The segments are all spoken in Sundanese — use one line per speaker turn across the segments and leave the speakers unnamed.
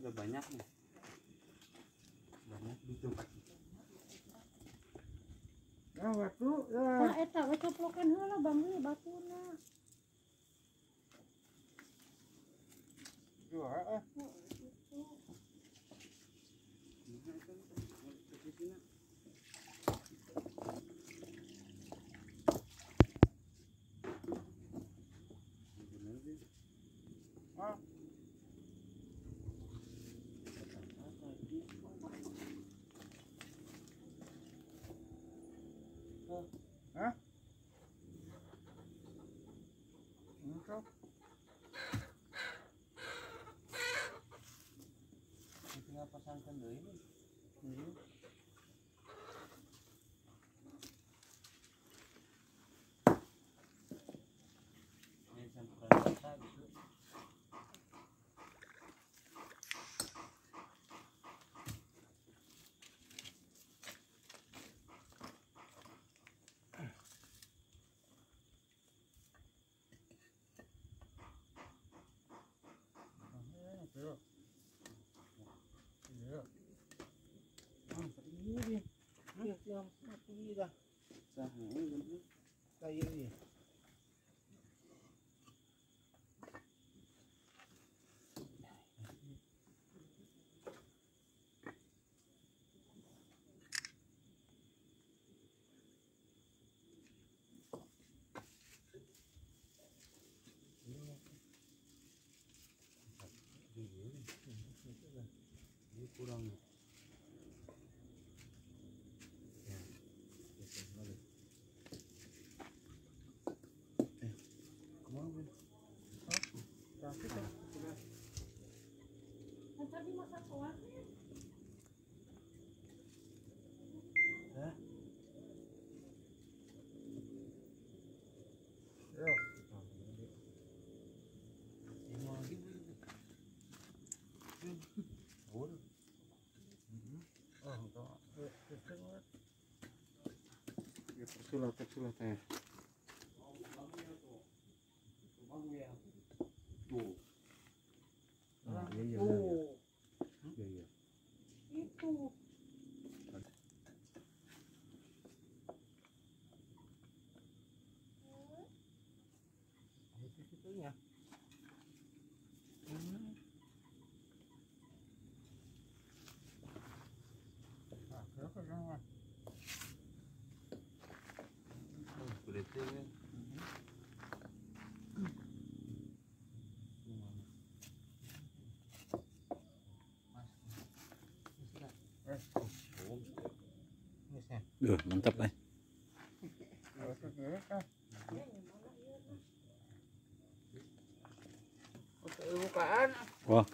Udah banyak nih. Banyak gitu.
Nah, batu ya.
Nah, eta we coplokan heula bang batuna.
Dua ah. Ah. Hah? Engkau?
Tinggal pasangkan dulu ini. Ini campuran rata gitu. Ini kurang ya.
Tadi masak kuahnya.
Hah?
Ya.
Ini lagi.
Oh, ya tersulat ya.
Tuh.
Ah, iya iya. Iya iya.
Itu.
Itu itunya. Ah, berapa kan?
Kulitnya.
Duh, mantap eh. Wah.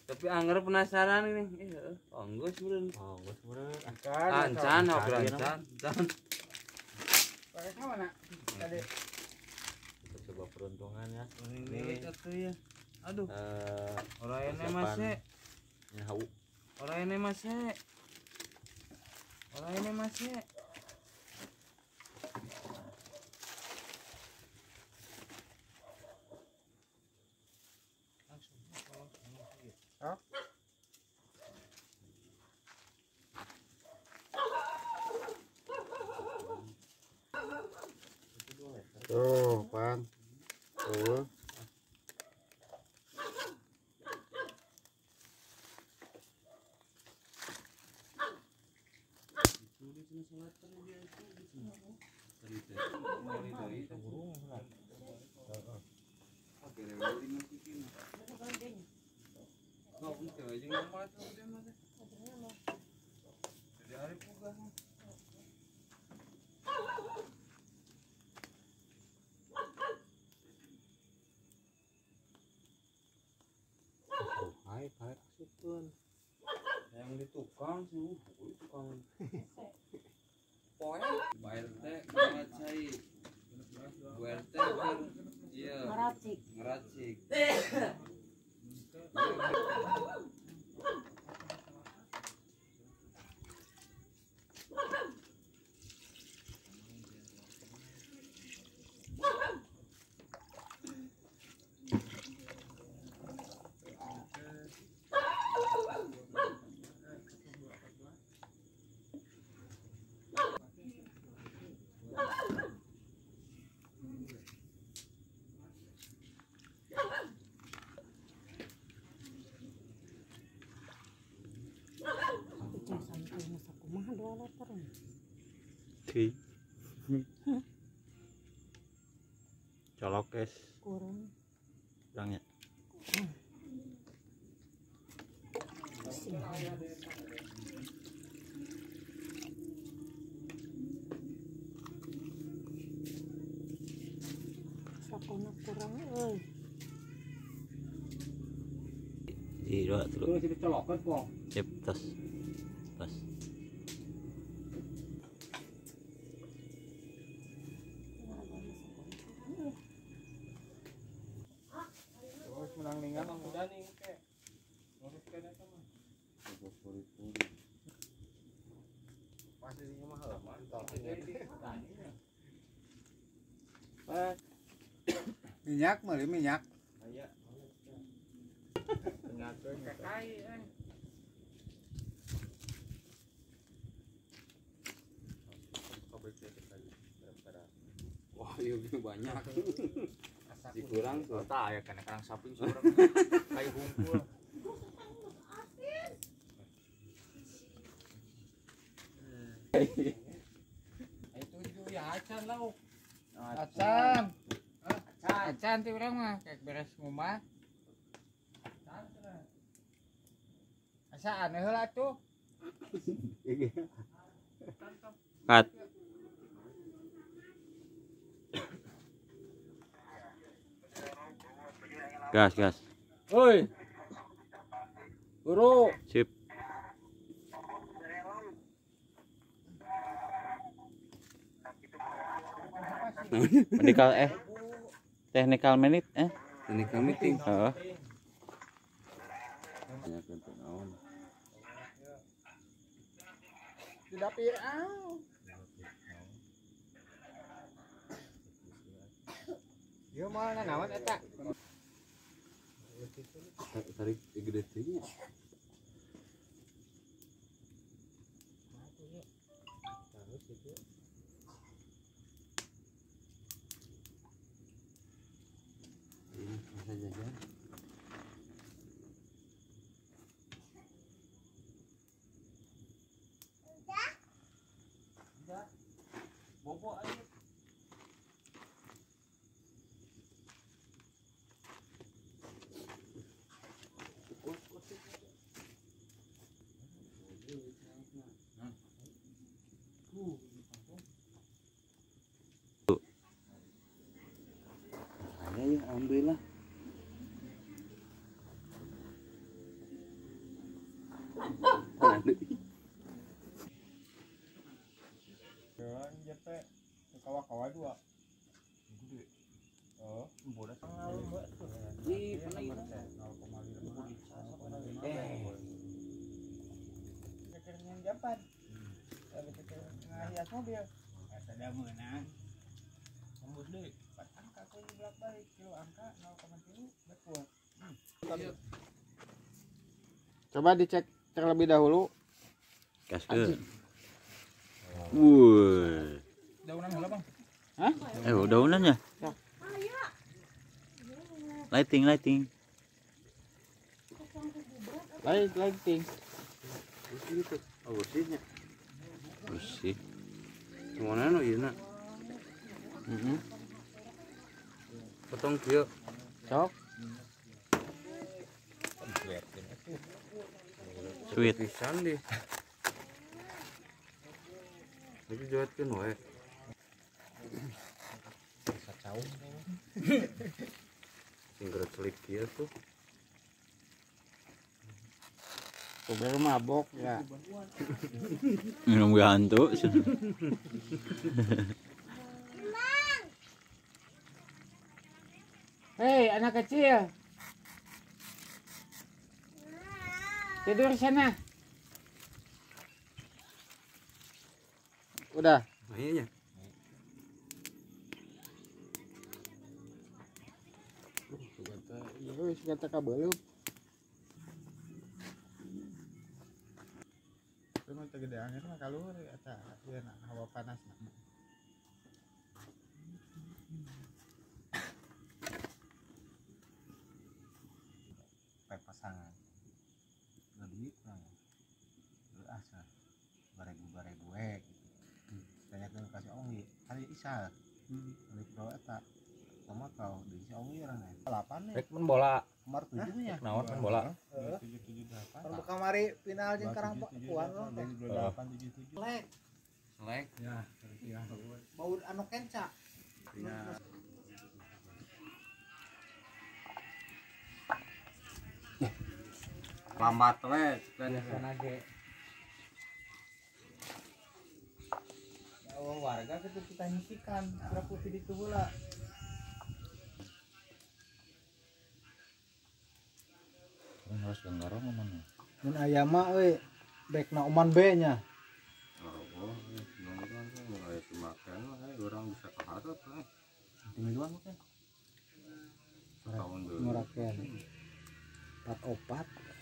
Tapi angger penasaran ini. Onggus meureun.
Onggus meureun.
Ancan, ancan, ancan.
Mana? Tadi.
Kita coba peruntungan ya.
Ini itu ya. Aduh. Orang ini masih.
Hau.
Orang ini masih. Orang ini masih.
Hah? Tuh, pan. Tuh.
Yang di tukang sih, tukang. Poe, Pak RT ngeracai. Bu RT iya.
Ngeracik.
Ngeracik.
Icang santai masa kumaha 2 liter.
Ti. Colok es.
Kurang.
Kurangnya.
Sakona kurang euy.
Di dua terus.
Itu dicolokeun, Pong.
Sip, tos. Tos.
Terus menang ningan udah nih ke. Nguruskeun eta mah. Pastinya mah heuh mantap. Minyak meuli minyak.
Aya.
Wah, iya banyak. Dikurang tuh.
Tah aya kana karang samping surang. Kayu hungkul.
Itu ya acan lauk. Acan. Acan teh urang mah kayak beres ngumah. Asa aneh heula tuh.
Cut. Gas, gas.
Woi. Buru.
Sip. Medical technical minute
Technical meeting.
Heeh.
Banyak untuk naon.
Tidak pirang. Ieu moal nanaon eta?
Tarik gede teuing. Ini bisa jajan.
Bobo aja.
Ada ya, alhamdulillah.
Jalan JP ke kawa-kawa dua.
Gede.
Oh,
bodas.
Di 0,5. Jampan. Ngahias mobil. Eta da meunang.
Tembus deui.
4 angka kuy bolak-balik, kilo angka 0,3 betul. Coba dicek terlebih dahulu.
Gaskeun. Wuh.
Daunan heula, Bang.
Hah?
Daunannya.
Ya.
Lighting, lighting.
Light, lighting.
Gitu. Oh, bersihnya.
Bersih.
Gimana nu ieu na?
Heeh.
Potong kieu.
Sok.
Sweet.
Pisan deh. Iki joetkeun wae.
Sacaung.
Sing geura celik kieu tuh.
Tuh baru mabok ya.
Minum gue hantu.
Hei anak kecil. Tidur sana. Udah.
Iya.
Iya, kata kabeleup. Itu mah teu gede angin mah kaluhur eta ieu na hawa panas na.
Pasangan. Enggak duit kurang.
Bisa. Balik pro eta. Sama kau di Ciawi urang teh. 8
Rek men bola.
Kamar 7 nya.
Naon men bola.
778. Kan kamari final jeung Karang Pakuan loh teh. 2877. Lek.
Lek.
Ya, ya. Bau anu kenca. Ya.
Lambat we sana ge.
Oh, warga itu kita nyisikan berapa putih itu bola.
Harus ganggarong mana?
Mun aya mah euy backna Oman B nya.
Oh, mulai dimakan lah, orang bisa keharap lah.
Dimiluan mah kan.
Setahun dulu.
Murakeun. 44.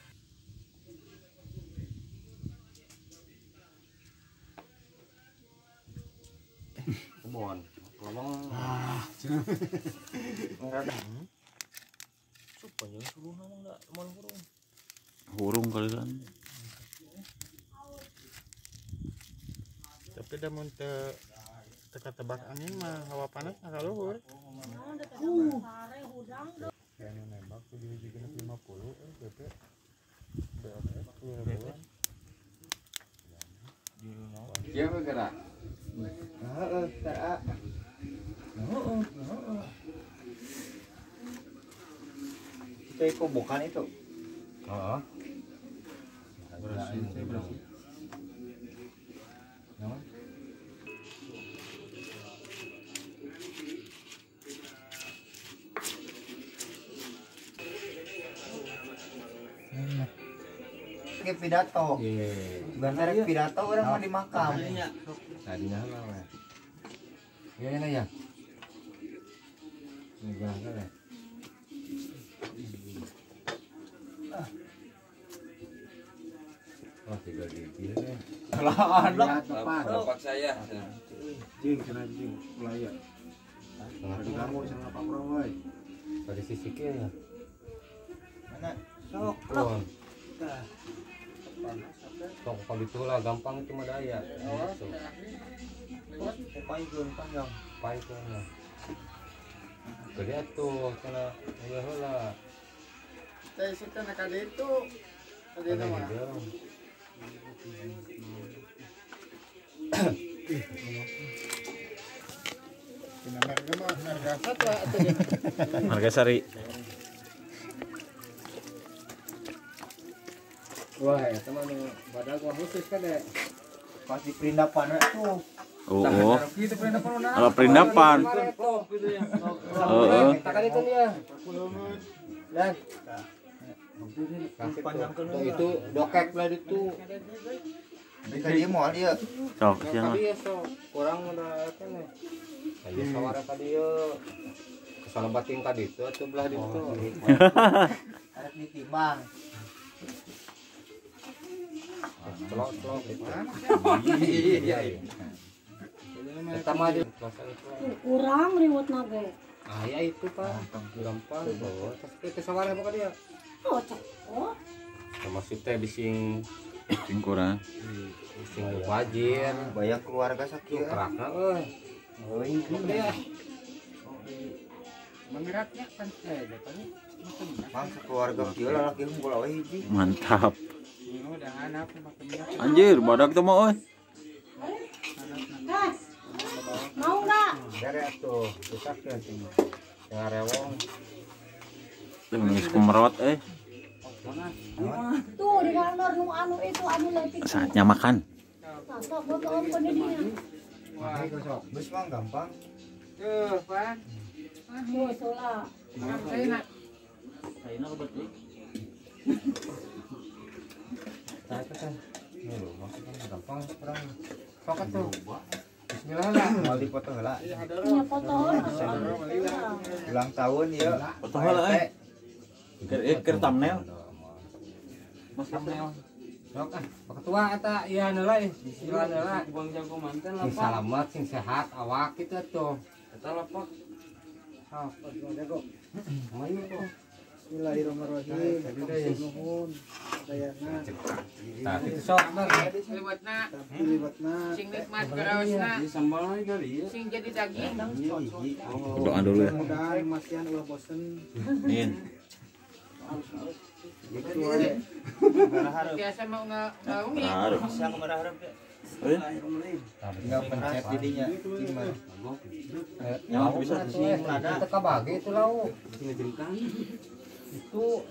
Kebon, kolong.
Ah,
Panjang suruh nama enggak mau hurung.
Hurung kali kan.
Tapi dah mun teu teka tebak angin mah hawa panas mah kaluhur. Kayaknya nembak 7 7 50 BP BOS 10 ribuan.
Iya bergerak.
Heeh, tah. Heeh, heeh. Itu bukan itu.
Heeh.
Bersih, bersih.
Naon?
Ke pidato. Bukan rek pidato orang mau di makam.
Tadinya lah. Ya ini ya. Ini berangkat ya. Wah, 3 gigi nih.
Kelaan lah.
Bapak saya.
Jing kena jing mulai ya. Tadi kamu sama Pak Pro woi.
Tadi sisi ya.
Mana? Sok lah.
Sok kalau itu lah gampang itu mah daya. Sok.
Paikeun panjang.
Paikeun. Gede tuh kena ieu heula.
Teh sih teh ka ditu. Ka ditu mah.
Margasari.
Wah, eta mah nu badag mah khusus kan deh.
Pasti perindapan we tuh.
Oh. Kalau perindapan. Heeh.
Tak itu dia. Dan itu dokek lah itu.
Bisa dia mau dia.
Sok siapa?
Kurang udah kan ya. Aya sawara tadi ye. Kesala bating tadi itu atuh belah di itu.
Arek ditimbang.
Celok celok gitu. Iya iya. Eta mah
kurang riwut nabe.
Ah ya itu Pak. Gampang. Oh, terus ke sawara apa dia?
Oh, cok.
Sama si teh bising
bising kurang.
Bising wajir,
banyak keluarga sakit.
Kerakna euy.
Euy,
dia.
Mengeratnya kan jatuhnya.
Mang keluarga kieu lalaki unggul we hiji.
Mantap. Anjir, badak tuh mau euy.
Gas. Mau enggak?
Bere atuh, rusak ya tuh. Yang rewong.
Tuh geus kumerot euy.
Tuh di kantor nu anu itu anu leutik.
Saatnya makan.
Sok botoon kondisinya.
Geus mah gampang.
Tuh, Pan.
Tuh, sola.
Saya
Saina lebat deui.
Nah, itu kan. Ini loh, maksudnya gampang kurang. Sok atuh. Bismillah lah.
Mau dipoto heula.
Iya, foto.
Ulang tahun ieu.
Foto heula euy. Keur thumbnail.
Mas thumbnail.
Sok ah, Pak Ketua eta ieu heula euy. Bismillah heula.
Buang jago manten
Sing
lah, Pak.
salamet, sing sehat awak kitu atuh.
Eta lah, Pak.
Sok, jago. Mayu tuh.
Bismillahirrahmanirrahim. Nuhun. Dayana.
Nah, itu sok liwatna.
Liwatna.
Sing nikmat karaosna. Sing jadi daging.
Doa dulu ya.
Mudah-mudahan masihan ulah bosen.
Amin.
Biasa mau ngaungi.
Bisa kemana harap ya?
Tinggal pencet jadinya.
Yang bisa
kita kabagi itu lauk. Itu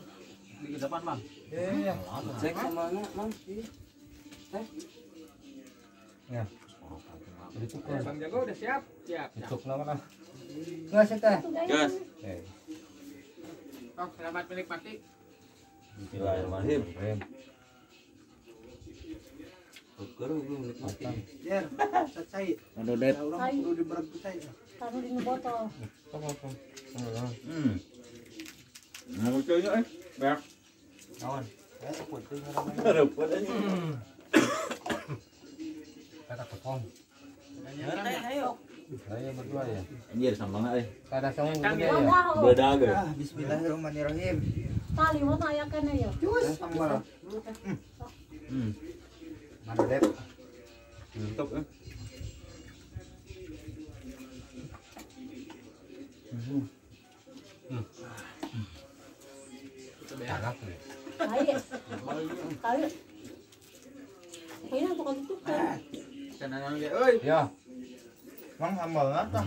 di depan, Bang.
Iya.
Cek sambalnya, Bang.
Ya. Itu kan.
Bang Jago udah siap? Siap.
Cukup lama kan. Gas teh.
Gas.
Tok, selamat menikmati.
Bismillahirrahmanirrahim.
Jer, cai.
Aduh, Dep.
Orang kudu dibereg cai.
Taruh di botol.
Mau coy eh. Beak.
Naon?
Repot aja.
Kata potong.
Ayo.
Saya berdua ya.
Anjir sambalna euy.
Kada sangu gede ya.
Beledag euy.
Bismillahirrahmanirrahim.
Tali mah aya kana ya.
Cus sambal.
Mana Dep?
Mantap eh.
Enak nih.
Kali. Kali. Kayaknya tukang itu kan.
Cenah ge euy.
Ya.
Mang sambalna tah.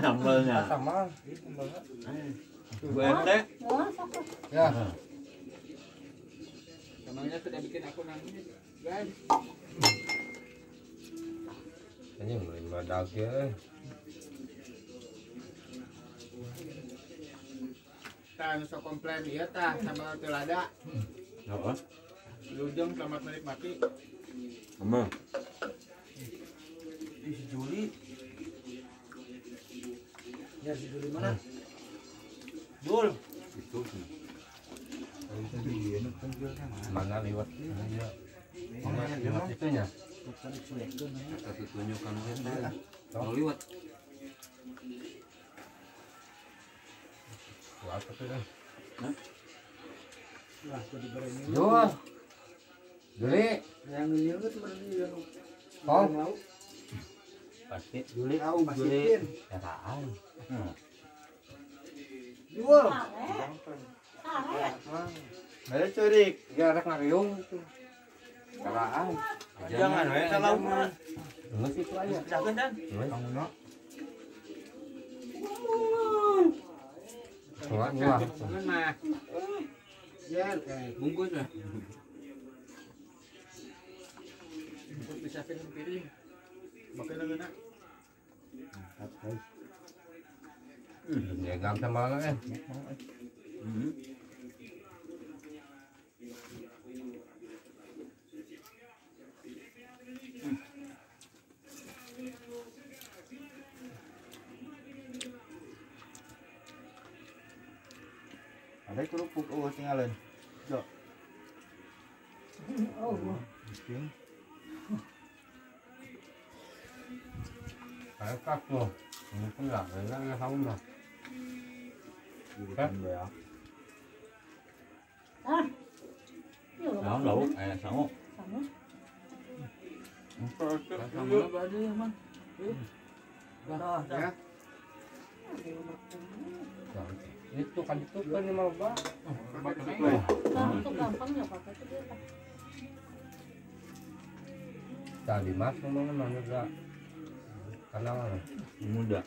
Sambalnya.
Sambal.
Sambalna.
Bu RT.
Wah, sok.
Ya.
Sambalnya sudah bikin aku nangis, guys.
Ini mulai meledak ya.
Tah nu sok komplain ieu tah sambal teu lada.
Heeh.
Lujeng selamat menikmati.
Sambal.
Ih, si Juli.
Ya si Juli mana?
Jul.
Itu. Mana lewat? Iya. Mana lewat itunya?
Satu tunjukkan Kalau lewat.
Apa tuh kan?
Lah, kudu berani.
Jul. Juli.
Yang liut berarti yang
Kong.
Pasti Juli au Juli.
Ya tahu.
Jul.
Ada curik, ya rek ngariung itu. Karaan.
Jangan we kalau mah.
Geus itu aja.
Pisahkeun dan.
Kamu Wah,
mah.
Jer,
Bungkus lah.
Bungkus pisahkeun piring. Bakal leungeunna.
Nyegang sama lah eh.
Ada kerupuk oh tinggalan. Jo.
Oh.
Kayak kaku. Mungkin lah, enggak tahu lah.
Ya.
Ah.
Naon lauk aya sangu.
Sangu.
Sambal apa aja ya, Man?
Ya.
Itu kan itu kan lima ba.
Nah, itu gampang ya pakai itu dia.
Tadi mas ngomongnya mana enggak? Karena mana?
Muda.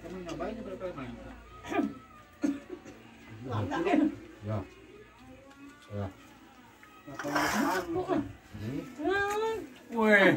Kamu nyobain berapa lama?
Ya. Ya.
Weh.